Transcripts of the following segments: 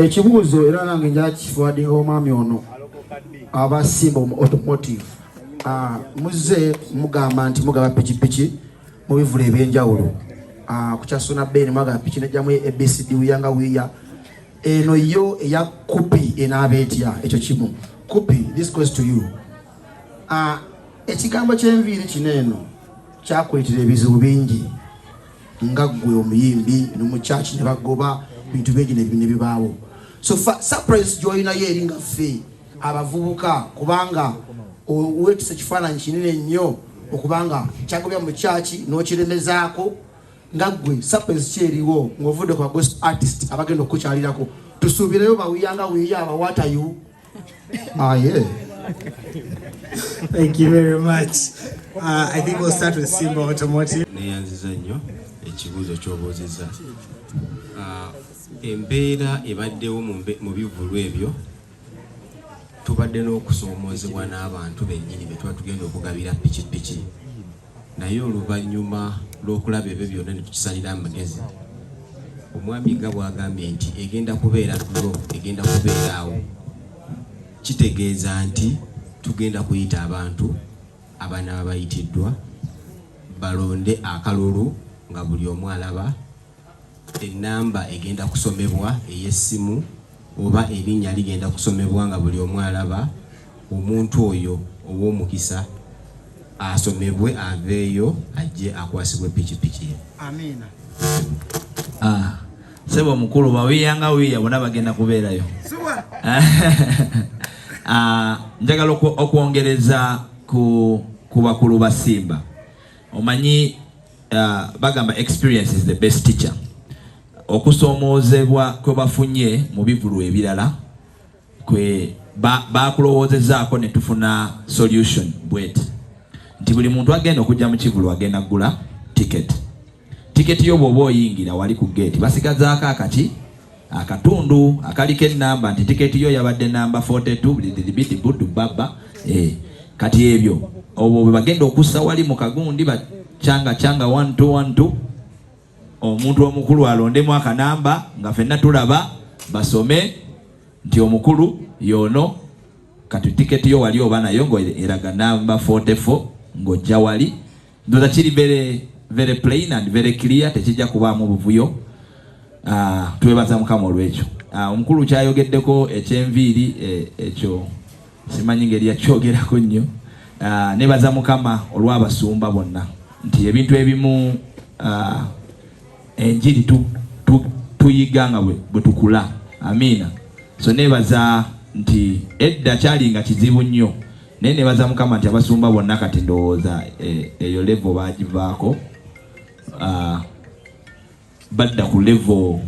Ekibuuzo era nange njala kiforwardinga omwami ono aba Simba Automotive. Muzze mugamba nti mugaba pikipiki mu bivvulu ebyenjawulo. Ku kya Suna Ben mwagaba piki nejjamu ABCD wiyanga wiya. Eno yo eya Kupi enaaba etya? Ekyo kimu. Kupi, this goes to you. Ekigambo ky'enviiri kino eno kyakuleetera ebizibu bingi nga ggwe omuyimbi nomukyaki ne bagoba bintu bingi ne bibaawo. So surprise gy'olinayo eri nga ffe abavubuka, kubanga weetisa ekifaananyi kinene nnyo okubanga kyagobya mu kyaki n'okiremezaako, nga ggwe surprise ki eriwo ng'ovudde ku gospel artist abagenda okukyalirako? Tusuubireyo bawiyanga wiya abawatayu aye? Thank you very much. I think we'll start with Simba Automotive. Neyanziza nnyo ekibuuzo ky'obuuzizza. Embeera ebaddewo mu bivvulu ebyo, tubadde n'okusoomoozebwa n'abantu bennyini be tuba tugenda okugabira pikipiki, naye oluvannyuma lw'okulaba ebyo byonna ne tukisalira amagezi, omwami nga bw'agambye nti egenda kubeera draw, egenda kubeera awo, kitegeeza nti tugenda kuyita abantu abanaaba bayitiddwa balonde akalulu nga buli omu alaba enamba egenda kusomebwa ey'essimu oba erinnya ligenda kusomebwa nga buli omu alaba omuntu oyo ow'omukisa asomebwe aveeyo ajje akwasibwe pikipiki ye. Amiina. Ah, sebo mukulu, bawiyanga wiya bonna bagenda kubeerayo. Ah, njagala okwongereza ku bakulu ba Simba. Omanyi, bagamba experience is the best teacher. Okusoomoozebwa kwe bafunye mu bivulu ebirala kwe bakulowoozezaako ne tufuna solution bweti nti buli muntu agenda okujja mu kivulu agenda kugula ticket. Tiketi yo bw'oba oyingira wali ku gate basigazaako akaki akatundu akaliko enamba nti tiketi yo yabadde namba 42 bidibidi budu baba. Kati ebyo obwo bwe bagenda okussa wali mu kagundi bacanga canga 1 2 1 2, omuntu omukulu alondemu akanamba nga ffenna tulaba, basome nti omukulu yono. Kati tiketi yo wali oba nayo ngo eraga namba 44 ng'ojja wali, ndoza kiri very very plain and very clear, tekijja kubaamu buvuyo. Twebaza Mukama olwekyo. Omukulu kyayogeddeko ekyenviiri, ekyo simanyi ngeri yakyogerako nnyo. Nebaza Mukama olw'abasumba bonna nti ebintu ebimu, enjiri tuyiga nga bwe tukula. Amiina. So nebaza nti edda kyali nga kizibu nnyo, naye nebaza Mukama nti abasumba bonna kati ndowooza eyo level bagivaako, badda ku level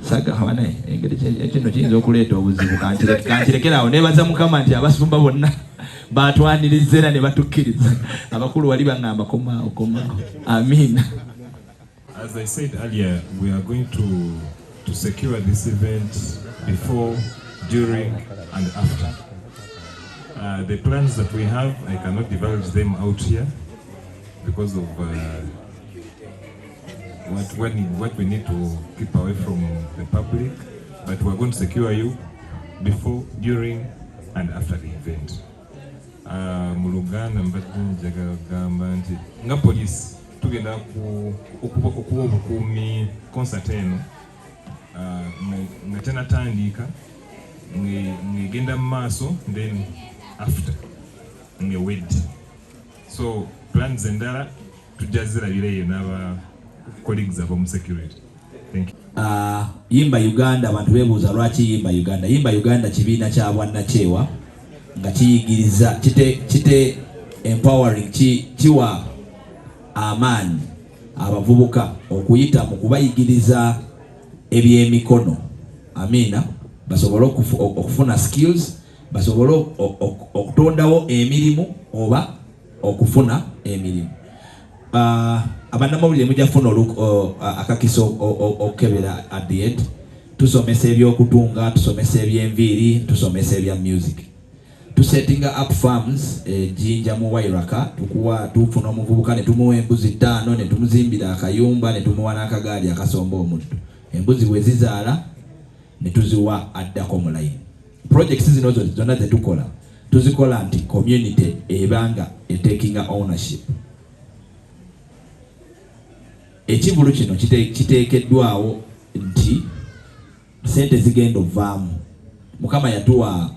saga bane engeri kino kiyinza okuleeta obuzibu. Kankirekere awo. Nebaza Mukama nti abasumba bonna batwaniriza era ne batukkiriza. Abakulu wali baŋŋamba komaawo, komaawo. Amiina. As I said earlier, we are going to secure this event before, during, and after. The plans that we have, I cannot divulge them out here because of what we need to keep away from the public. But we are going to secure you before, during, and after the event. Mu Luganda mbadde njagala kugamba nti nga poliisi tugenda okuwa obukuumi concert eno nga tenatandika, ng'egenda mu maaso, then after ng'ewedde. So plans endala tujja zirabira eyo n'aba colleagues ab'omu security. Thank you. Yimba Uganda, abantu beebuuza lwaki Yimba Uganda. Yimba Uganda kibiina kya bwannakyewa nga kiyigiriza kite empowering, kiwa amaanyi abavubuka okuyita mu kubayigiriza ebyemikono. Amiina. Basobole okufuna skills, basobole okutondawo emirimu oba okufuna emirimu. Abannamawulire mujja kufuna akakisa okukebera at the end. Tusomesa ebyokutunga, tusomesa ebyenviiri, tusomesa ebya music. Tusettinga up farms Jinja mu Wairaka. Tukuwa, tufuna omuvubuka ne tumuwa embuzi 5, ne tumuzimbira akayumba, ne tumuwa n'akagaali akasomba omuddo. Embuzi bwe zizaala Ne tuziwa addako mu line. Projects zino zonna zetukola, tuzikola nti community ebanga etakinga ownership. Ekivulu kino kiteekeddwawo nti sente zigenda ovaamu. Mukama yatuwa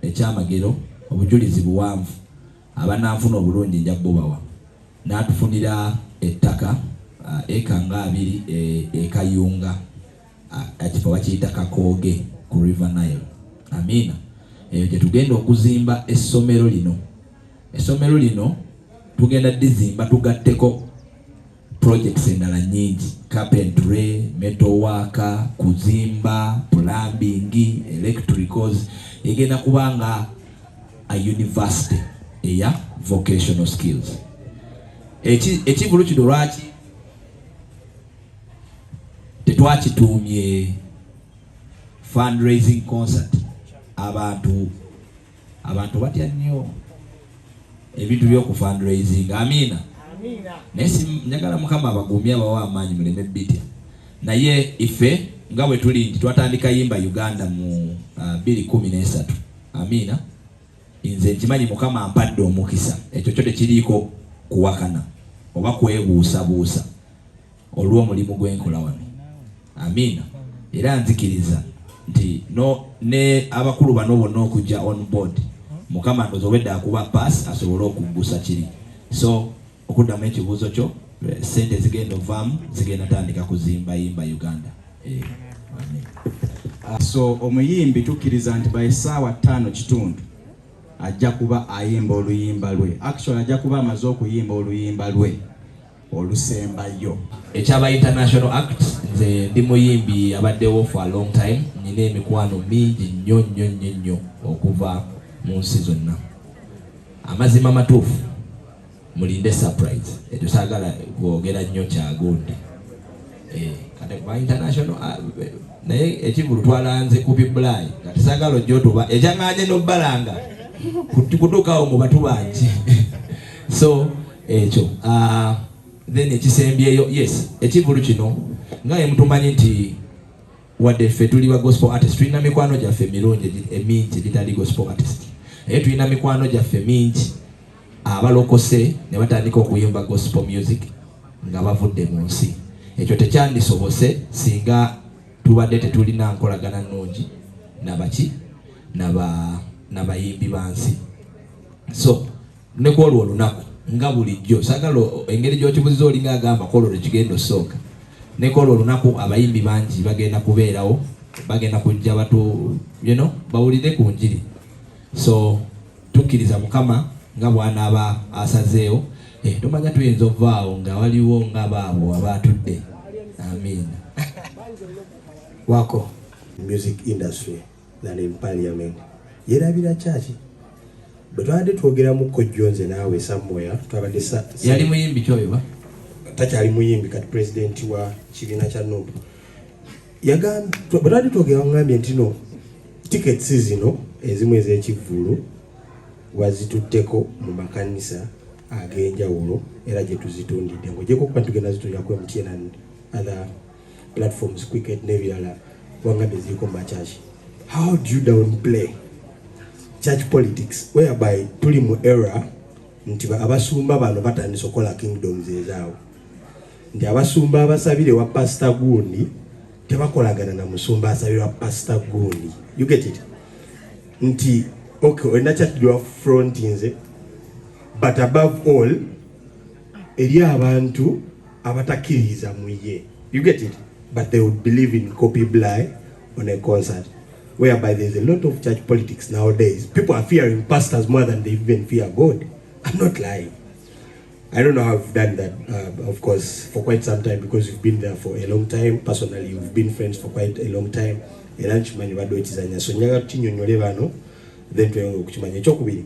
ekyamagero, obujulizi buwanvu, abananfuna obulungi nja bubawa. N'atufunira ettaka eka nga 20 ekayunga, ekifo bakiyita Kakooge ku River Nile. Amiina. Eyo gye tugenda okuzimba essomero lino. Essomero lino tugenda dizimba tugatteko projects endala nnyingi: carpentry, metal work, kuzimba, plumbing, electricals. Egenda kubanga a university eya vocational skills. Ekivulu kino lwaki tetwakituumye fundraising concert? Abantu batya nnyo ebintu by'oku fundraising. Amiina. Naye njagala Mukama abagumye, abawa amaanyi, muleme bitya. Naye ife nga bwe tuli nti twatandika Yimba Uganda mu 2013. Amiina. Nze nkimanyi Mukama ampadde omukisa, ekyo kyo tekiriiko kuwakana oba kwebuusabuusa olw'omulimu gwenkola wano. Amiina. Era nzikiriza nti no ne abakulu bano bonna okujja on board, Mukama ndoza obwedda akuba pass asobole okuggusa kiri. So okuddamu ekibuuzo kyo, sente zigenda ovaamu zigenda tandika kuzimba Yimba Uganda. Amen. So omuyimbi tukkiriza nti by 5:15 ajja kuba ayimba oluyimba lwe. Actually, ajja kuba amaze okuyimba oluyimba lwe olusembayo. Ekyaba international act, nze ndi muyimbi abaddewo for a long time. Nina emikwano mingi nnyo nnyo nnyo nnyo okuva mu nsi zonna. Amazima amatuufu, mulinde surprise. Ekyo saagala kwogera nnyo kyagundi. Kati ba international, naye ekivulu twalanze ku bibulayi, kati saagala ojja otuba ekyaŋŋanye n'obbalanga kutuukawo mu batu bangi. So ekyo, then ekisembyeyo, yes, ekivulu kino nga emutumanyi nti wadde ffe tuli ba gospel artist, tulina mikwano gyaffe emirungi emingi egitali gospel artist, naye tulina mikwano gyaffe mingi abalokose ne batandika okuyimba gospel music nga bavudde mu nsi. Ekyo tekyandisobose singa tubadde tetulina nkolagana nnungi nabaki nabayimbi ba nsi. So ne kwolwo olunaku, nga bulijjo, sagala engeri gy'okibuziza olinga agamba kwolwo lwekigenda osooka. Ne kwolwo olunaku abayimbi bangi bagenda kubeerawo, bagenda kujja batu bawulire ku njiri. So tukkiriza Mukama nga bw'anaaba asazeewo. Tomanya, tuyinza ovaawo nga waliwo nga baabo abaatudde. Amiina. Wako. Music industry than in parliament. Yerabira kyaki bwe twabadde twogeramu kojjo nze naawe somewhere twabadde Yali muyimbi kyoyo ba? Takyali muyimbi kati, president wa kibiina kya NUP. Bwe twabadde twogera ngambye nti no tickets zino ezimu ez'ekivvulu wazitutteko mu makanisa ag'enjawulo era gye tuzitundidde, ng'ogyeko okuba tugenda zitundira ku MTN and other platforms, Quicket n'ebirala, wangambye ziriko mu makyaki. How do you downplay church politics, whereby tuli mu era nti abasumba bano batandise okukola kingdoms ezaabwe, nti abasumba abasabire wa pasita gundi tebakolagana na musumba asabire wa pasita gundi? You get it? Nti okay, olina church gyewa front nze, but above all eri abantu abatakkiririza mu ye, you get it, but they would believe in Coopy Bly on a concert, whereby there's a lot of church politics nowadays? People are fearing pastors more than they even fear God. I'm not lying. I don't know how I've done that, of course, for quite some time, because you've been there for a long time. Personally, you've been friends for quite a long time. Era nkimanyi badde okizanya, so njagala tukinyonyole bano, then tweyongere okukimanya. Ekyokubiri,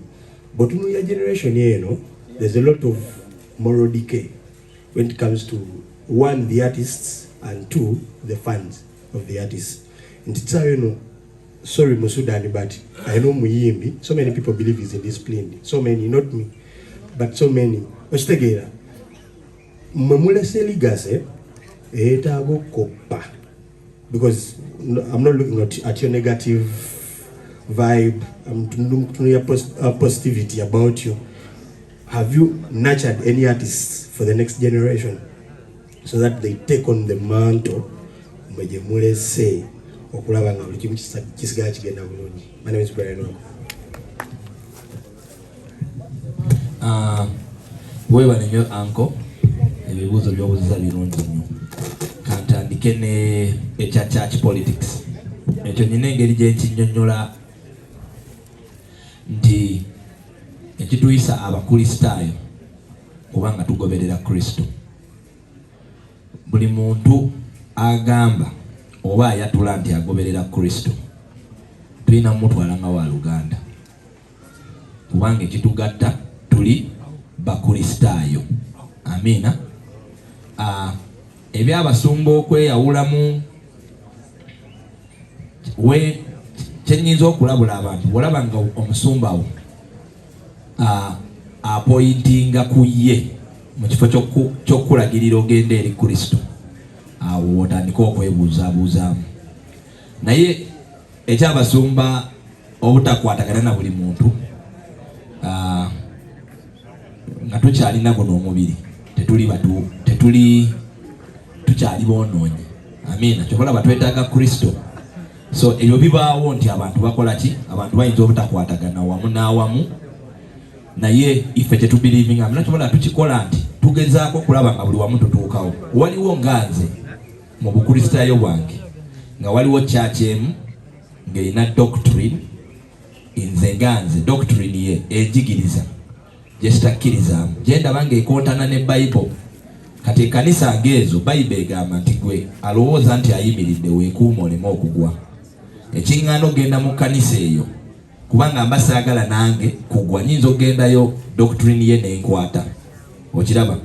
bw'otunuulira generation eno, there's a lot of moral decay when it comes to, one, the artists, and two, the fans of the artists. Nti kisaawe eno, sorry mu Sudan, but I know muyimbi, so many people believe he's indisciplined. So many, not me, but so many. Okitegeera, mmwe mulese legacy eyeetaaga okukoppa. Because I'm not looking at your negative vibe. I'm looking at positivity about you. Have you nurtured any artists for the next generation so that they take on the mantle mwe gye mulese okulaba nga buli kimu kisigala kigenda bulungi? My name is Brian Wako. Weebale nnyo, uncle. Ebibuuzo by'obuuziza birungi nnyo. Kantandike ne ekya church politics. Ekyo nyina engeri gye nkinnyonnyola nti ekituyisa Abakristaayo kubanga tugoberera Kristo. Buli muntu agamba oba ayatula nti agoberera Kristo, tulina mutwala nga wa luganda, kubanga ekitugatta tuli Bakristaayo. Amiina. Ebyabasumba okweyawulamu, we kyenyinza okulabula abantu, bwolaba nga omusumba wo apointinga ku ye mu kifo ky'okukulagirira ogenda eri Kristo, awo otandika okwebuuzaabuuzaamu. Naye ekyabasumba obutakwatagana na buli muntu, nga tukyalina guno omubiri, tetuli batu, tetuli, tukyali boonoonyi. Amiina. Kyobalaba twetaaga Kristo. So ebyo bibaawo nti abantu bakola ki, abantu bayinza obutakwatagana wamu n'awamu, naye ife tetubelievinga muna. Kyobalaba tukikola nti tugezaako okulaba nga buli wamu tutuukawo. Waliwo nga nze mu Bukristaayo bwange nga waliwo church emu ng'erina doctrine, nze nga nze doctrine ye enjigiriza gye sitakkirizaamu, gye ndaba ng'ekontana ne Bible. Kati ekkanisa ng'ezo, Bible egamba nti gwe alowooza nti ayimiridde, weekuuma oleme okugwa. Ekiŋŋaana ogenda mu kkanisa eyo kubanga mba saagala nange kugwa, nyinza okugendayo doctrine ye nenkwata, okiraba.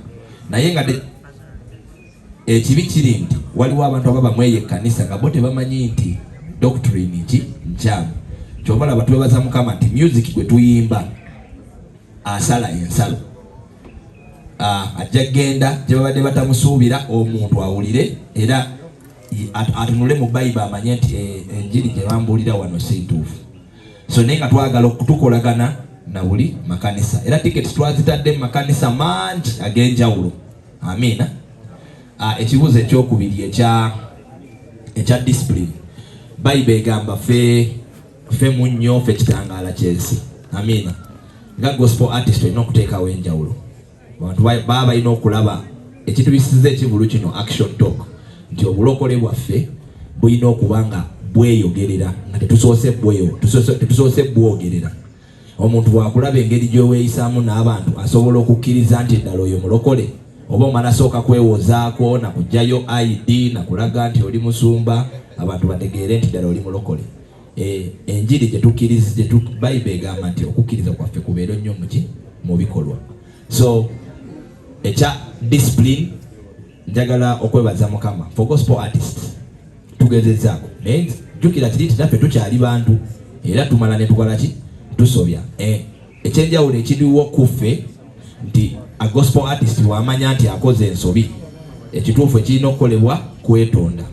Naye nga ekibi kiri nti waliwo abantu ababa mweyo ekkanisa nga bo tebamanyi nti doctrine ki nkyamu. Kyova laba twebaza Mukama nti music gwe tuyimba asala ensalo. Ajja kgenda gye babadde batamusuubira, omuntu awulire era atunule mu Bayibuli amanye nti enjiri gye bambuulira wano si ntuufu. So naye nga twagala okutukolagana na buli makanisa, era tickets twazitadde mu makanisa mangi ag'enjawulo. Amiina. Ekibuuzo ekyokubiri ekya discipline, Bayibuli egamba fe munnyo, fe kitangaala ky'ensi. Amiina. Nga gospel artist olina okuteekawo enjawulo. Abantu baba balina okulaba ekitubisiza ekivulu kino Action Talk, nti obulokole bwaffe bulina okuba nga bweyogerera, nga tetusoose bwogerera. Omuntu bwakulaba engeri gy'oweeyisaamu n'abantu, asobola okukkiriza nti ddala oyo mulokole, oba omala sooka kwewozaako nakugjayo ID nakulaga nti oli musumba, abantu bategeere nti ddala oli mulokole. Enjiri gyetukkiriza, Bayibuli egamba nti okukkiriza kwaffe kubeere nnyo muki mu bikolwa. So ekya discipline, njagala okwebaza Mukama for gospel artists tugezezaako, naye jjukira kiri nti naffe tukyali bantu era tumala ne tukola ki, tusobya. Ekyenjawulo ekiriwo kuffe nti a gospel artist bw'amanya nti akoze ensobi, ekituufu ekirina okukolebwa kwetonda.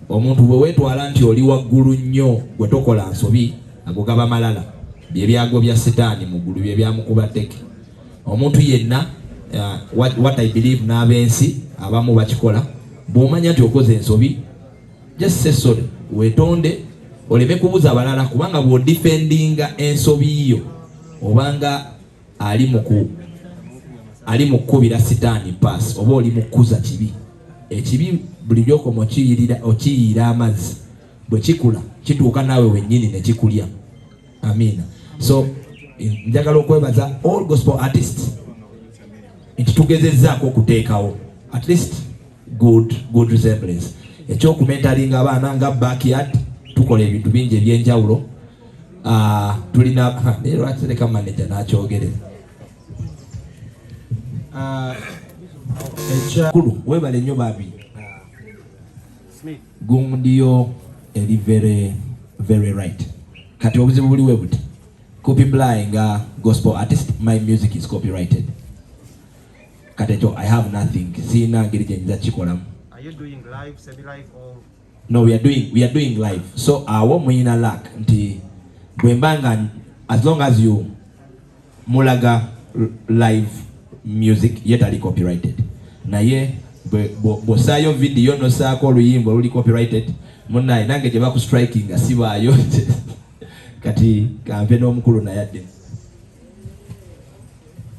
Omuntu bwe weetwala nti oli waggulu nnyo, gwe tokola nsobi, ago gaba malala, byebyago bya Sitaani mu ggulu, bye byamukuba tteke. Omuntu yenna, what I believe, n'ab'ensi abamu bakikola, bw'omanya nti okoze ensobi, just say sorry, weetonde, oleme kubuza balala, kubanga bw'odefendinga ensobi yo obanga ali mu kkubira Sitaani pass, oba oli mu kkuza kibi. Ekibi buli gyokoma okiyiira amazzi, bwe kikula kituuka naawe wennyini ne kikulya. Amiina. So njagala okwebaza all gospel artists nti tugezezzaako okuteekawo at least good resemblance. Ekyokumentoringa abaana nga Backyard, tukola ebintu bingi ebyenjawulo. Tulina naye lwaki leka manager n'akyogerera. Kulu webale nnyo babi gundiyo eri very very right. Kati obuzibu buliwe buti, Coopy Bly nga gospel artist, my music is copyrighted. Kati ekyo I have nothing, siina ngeri gyenyinza kikolamu. Are you doing live, semi-live or No, we are doing live. So awo muyina luck nti bwemba nga, as long as you mulaga live music ye tali copyrighted, naye bw'osaayo video nosaako oluyimba oluli copyrighted, munaye nange gye bakustrikinga sibaayo. Kati kampe n'omukulu naye adde.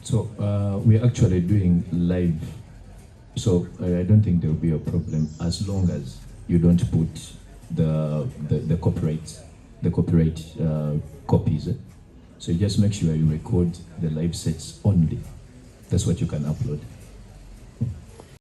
So we're actually doing live. So I don't think there will be a problem as long as you don't put the copyright copies, eh? So you just make sure you record the live sets only. That's what you can upload.